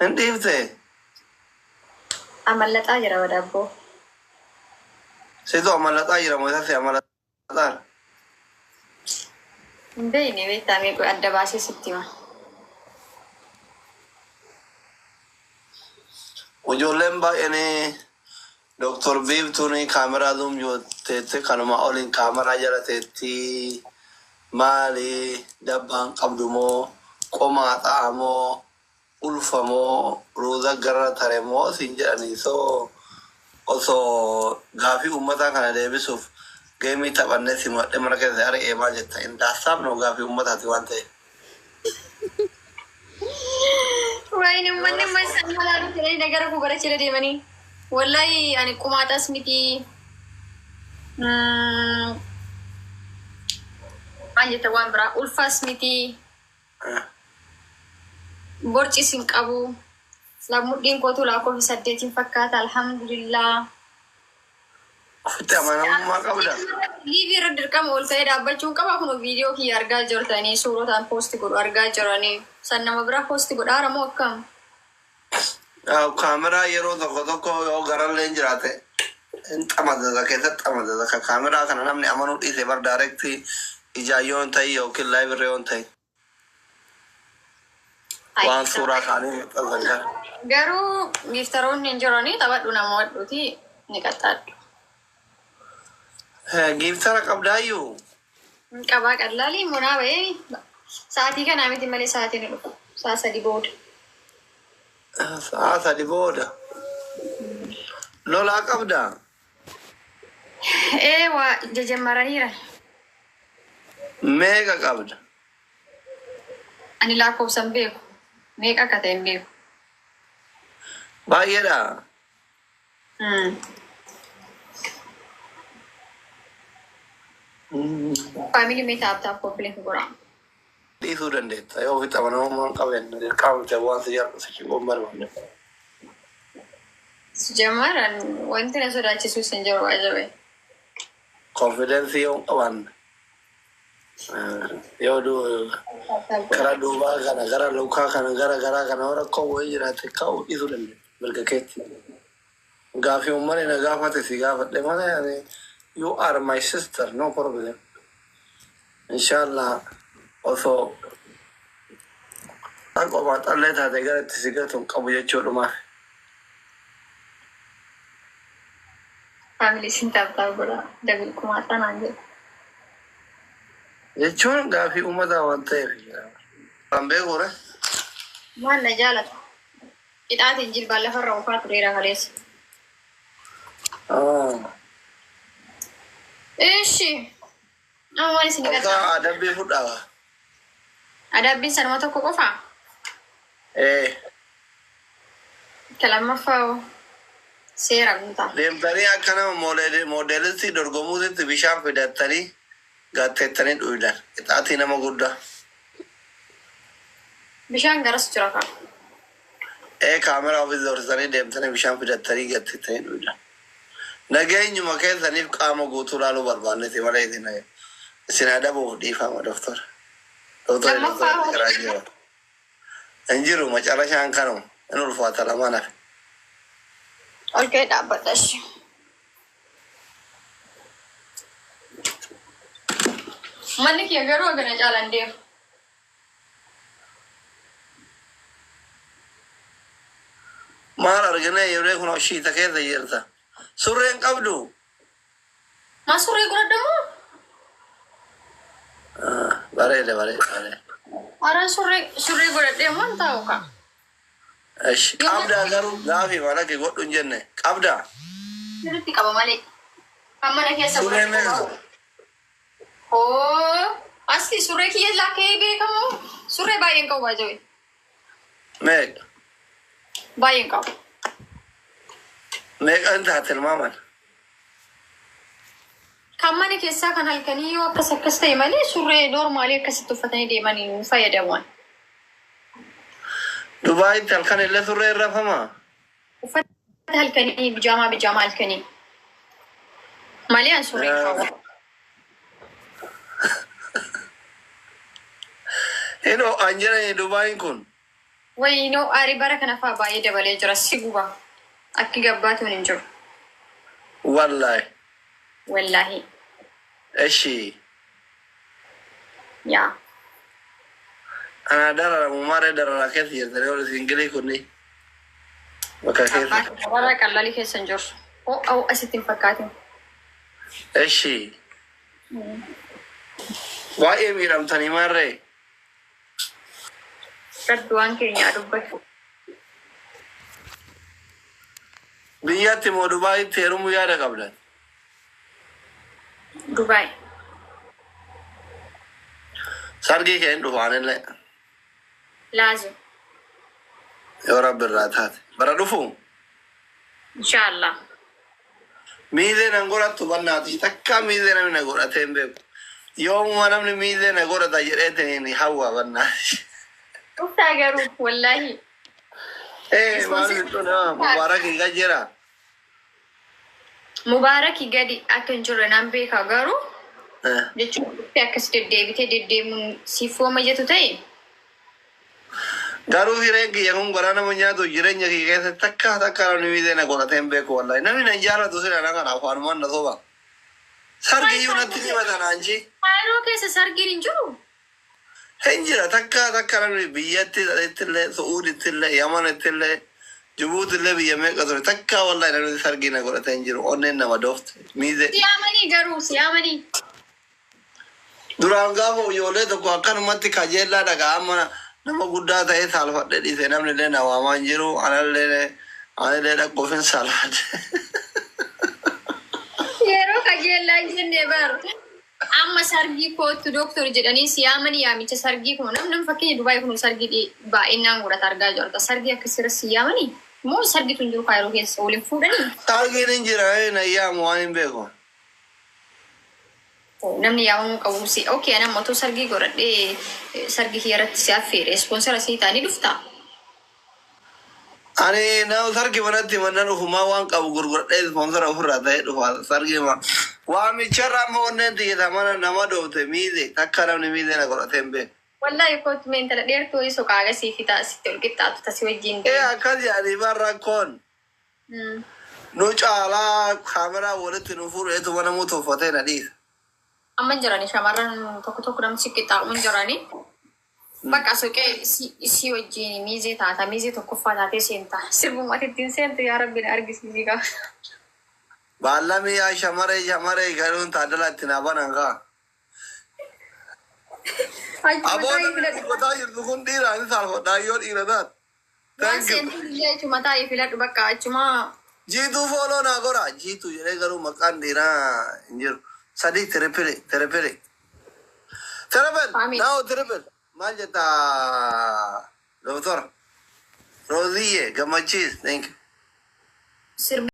Hin dhiifte? Amallaxaa jira badaabboo. Situ amallaxaa jira moo isa si amallaxaa? Hin beekne beektaa mee qoy adda baasee sitti hima. Ijoolleen baay'een Doktar Biiftuun kaameraa zoom teette kanuma oliin kaameraa jala teetti maali dabbaan qabdu moo qomaaxaa moo ulfa moo ruuza garra tare moo siin jedhanii so osoo gaafii uummataa kana deebisuuf geemii taphannee si mo'adhee mana keessa ari'ee maal jetta hin daassaafnu gaafii uummataati waan ta'eef. Wayini uummanni amma isaan malaa dhufanii nagara koo gara chila deemanii. Wallahi ani qumaaxas miti. Maal jetta waan biraa ulfas miti. Borcis hin qabu. Mudhiin kootu lakkoofsa saddeetiin fakkaata alhamdulillah. Ofitti amanamummaa qabda. Liivii irra dirqama ol ka'ee dhaabbachuun qaba kun viidiyoo kiyya argaa jirtanii suurotaan post godhu argaa jiranii. San nama biraa post godhaara moo akkam? Kaameraa yeroo tokko tokko yoo garallee hin jiraate hin xamadada keessatti xamadada. Ka kaameraa kana namni amanuu dhiise bar direct ijaan yoo hin ta'in yookiin live irra yoo hin ta'in. Waan suuraa kaanii maxxansan kana. Garuu giftaroonni hin jiranii taphadhu nama wadhuuti ni qaxxaadhu. Giftara qabdaayyuu? Hin qabaa qallaalii munaa ba'ee sa'aatii kanaa miti malee sa'aatiin ni dhufu. Sa'a 3 booda. Sa'a 3 booda. Lolaa qabdaa? Ee waa jajammaraniira. Meeqa qabda? Ani lakkoofsan beeku. Meeqa akka ta'e hin beeku. Baay'eedha. Family mee tap tap copy link godhaa. Dhiisuu dandeetta yoo ofitti amanamummaa hin qabne dirqama miti waan si jaalladhu si ciquu hin barbaanne. Jamaran wanti na sodaachisus hin jiru ajabe. Confidence yoo hin qabaanne yoo gara duubaa kana gara lukaa kana gara garaa kana yoo rakkoo wayii jiraate ka'uu dhiisuu dandeetta mirga keetti. Gaafii uummanni na gaafate si gaafadhe malee ani you are my sister, no problem. Inshallah osoo qomaa xallee taate gara itti si gatu hin qabu jechuudhumaaf. Family isin tap tap godhaa. Dabil kumaaxaa naan jedhu. Jechuun gaafii uummataa waan ta'eef. Kan beeku re. Maal na jaalata? Qixaatiin jilbaan lafarra oofaa tureera kaleessa. Ishi. Amma maal isin Osaa qaxxaa? Adabbii fudhaa. Adabbiin sanuma tokko qofaa? Ee. Ka lammaffaa hoo? Seera guutaa. Deemtanii akka nama moodelistii dorgomuutitti bishaan fidattanii gatteettanii dhuydan. Qixaatii nama guddaa. Bishaan garas jira kaa. Ee kaameraa ofii doorsitanii deemtanii bishaan fidattanii gatteettanii dhuydan. Nageenyuma keessaniif qaama guutuu laaluu barbaanneti malee isin adabuuf dhiifama doktora. Doktora Lammaffaa hoo? Doktora jira. Hin jiru macarashaan kanuma hin ulfaata lamaan hafe. Ol ka'ee dhaabbadha ishee. Manni kiyya garuu hagana caalaan deemu. Maal argine yeroo kun shiita keessa jirta. Surreen qabdu. Maa surree godhadha moo? Bareeda bareeda bareeda. Araan surree godhadhee moo hin taa'u kaa? Ish qabdaa garuu gaafii mana kee godhu hin jenne qabdaa. Sirriitti qaba malee. Kan mana keessa Surreen godhadhu. meeqa? Hoo asli surree kiyya lakkee beekamu surree baay'een qabu baay'ee. Meeqa? Baay'een qabu. Meeqa hin taate tilmaaman? Kan mana keessaa kan halkanii yoo akkas akkas ta'e malee surree normaalii akkasitti uffatanii deemanii hin fayyadaman. Dubaayitti halkan illee surree irra rafamaa? Uffata halkanii bijaamaa halkanii malee an surree hin qabu. Hin ho'an jedhani Dubaayin kun. Wayinoo aarii bara kana fa'aa baay'ee dabalee jira, si guba. Akki gabbaatuun hin jiru. Wallaahi. Wallaahi. Eshi. Yaa. Ana dararamu maaree dararaa keessa jirtanii warri single kunni. Bakka keessa. Warra qallalii keessa hin jiru. Ho'a ho'a sitti hin fakkaatin. Eshi. Baay'ee miidhamtanii maarree. Rabbi waan keenyaa dubbatu. Biyyatti moo Dubaayitti heerumuu yaada qabdan? Dubaay. Sargii kee hin dhufaanillee. Laazim. Yoo Rabbi irraa taate. Bara dhufu. Inshaallah. Miizee nan godhattu bannaati. Takka miizee namni na godhatee hin beeku. Yoomuma namni miizee na godhata jedheetiin hawwa bannaati. Dhuftaa garuu wallaahi. Eh, maal jechuun Mubaarak hin jira. Mubaarakii gadi akka hin jirre nan beeka, garuu jechuun dhuftee akkas deddeebitee deddeemuun siif fooma jettu ta'e. Garuu hireen kiyya kun garaa nama nyaatu, jireenya kiyya keessatti takka takka namni miizee na godhatee hin beeku wallaahi. Namni na jaalatu sila na kana afaanumaan na soba. Sargi iyyuu natti himatan anchi. Kaayiroo keessa sargiin hin jiru. Hin jira, takka takka namni biyyatti illee, Su'uuditti illee, Yamanitti illee, Jibuuti illee, biyya meeqa ture, takka wallahi namni sargii na godhatee hin jiru. Onneen nama doofte. Miizee. Siyaamanii garuu siyaamanii. Duraan gaafa ijoollee tokko akkanumatti kajeellaa dhagaa, amma nama guddaa ta'ee saalfadhee dhiise. Namni illee na waamaa hin jiru. Anallee dhaquufin saalfadhe. Yeroo kajeellaa hin jenne bar. Amma sargii kootu dooktor jedhanii siyaamanii, yaamicha sargii kun namni fakkeenya Dubaay kun sargii baay'inaan godhata argaa jirta. Sargii akkasirra siyaamanii moo sargitu hin jiru Kaayiroo keessa waliin fuudhanii? Sargiin hin jira, na yaamu waan hin beeku. Namni yaamamuu qabu si. Okay, ani amma otoo sargii godhadhee sargii kiyya irratti si affeere, sponsor sii ta'anii dhuftaa? Ani nama sargii manatti mannan ufumaa waan qabu gurguradhee sponsor ofirraa ta'ee dhufa sargii ma. Waamicharra amma onneen tiyyata mana nama dhoofte, miize takka namni miize na godhatee hin beeku. Wallaahi kootu mee, intala dheertuu wayii soqaa agasii fi sitti ol qixxaatu tasii wajjin Ee, deemu. akkas jedhanii bar rakkoon. Nu caalaa kaameraa walitti nu fuudheetu mana muu tuffatee na dhiisa. Amma hin jirani, shamarran tokko tokko namni si qixxaamu hin jirani. Bakka soqee si wajjin miizee taata, miizee tokkoffaa taatee seenta. Sirbuma ati ittiin seentu yaa Rabbi na argisiisi kaa. Baallamii yaa shamaree shamaree galuun taaddala itti naa banan kaa. Achuma Aboo taa'ii namni filadhu. dubbataa jirtu kun dhiira, inni saalfadhaa yoo dhiira taate. Waan Thank you. seentu illee achuma taa'ii filadhu, bakka achuma. Jiituu follow naa godha. Jiituu jedhee garuu maqaan dhiiraa hin jiru. Sadii, triple, triple. Triple. Faamii. Now triple. Maal jetta, doktora? Rooziyye gammachiis. Thank you. Sirbi.